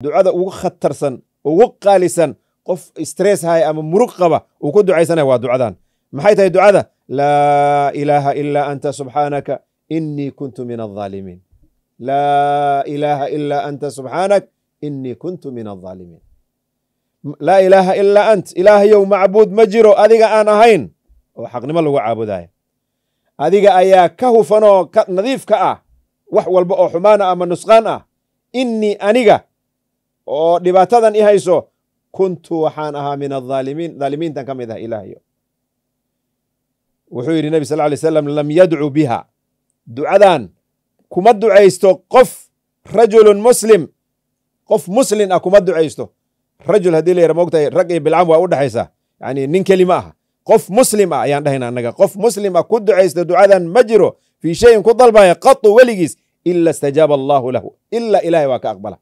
Ducada ugu khatarsan, ugu qaalisan, qof stress haya ama murug qaba uu ku ducaysanaya waa ducadan. Maxay tahay ducada? Laa ilaaha ilaa anta subxaanaka inii kuntu min alظaalimiin. Laa ilaaha ilaa anta subxaanak inii kuntu min alظaalimiin. Laa ilaaha ilaa ant, ilaahayow, macbuud ma jiro adiga aan ahayn oo xaqnimo lagu caabudayo. Adiga ayaa ka hufanoo ka nadiif ka ah wax walba oo xumaan ah ama nusqaan ah. Inii, aniga oo dhibaatadan i hayso, kuntu, waxaan ahaa, min alظaalimiin, dhaalimiintan ka mid ah. Ilaahayo, wuxuu yidhi Nebi sal lay slam: lam yadcu biha, ducadan kuma ducaysto qof, rajulun muslim, qof muslin ah kuma ducaysto. Rajul haddii la yara, moogtahay, rag iyo bilcam waa u dhexaysa, yani nin keli ma aha. Qof muslim ah ayaan dhahayna annaga. Qof muslim ah ku ducaysta ducadan ma jiro, fii shayin ku dalbaya, qatu, weligiis, ila istajaaba allahu lahu, ila ilahay waa ka aqbala.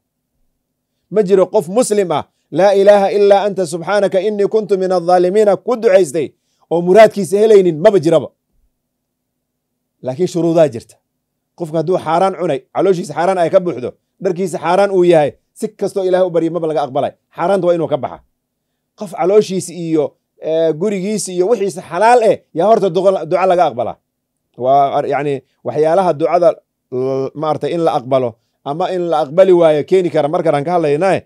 Ma jiro qof muslim ah laa ilaaha ilaa anta subxaanaka inii kuntu min aldaalimiina ku ducaystay oo muraadkiisa helaynin, maba jiraba. Laakiin shuruudaa jirta. Qofka hadduu xaaraan cunay, calooshiisa xaaraan ay ka buuxdo, dharkiisa xaaraan uu yahay, si kastoo ilahay u barya maba laga aqbalay. Xaaraanta waa inuu ka baxa. Qof calooshiisa iyo gurigiisa iyo wixiisa xalaal eh yaa horta duca laga aqbalaa. Waa yani waxyaalaha ducada maaragtay in la aqbalo ama in la aqbali waayo keeni kara markaan ka hadlaynae.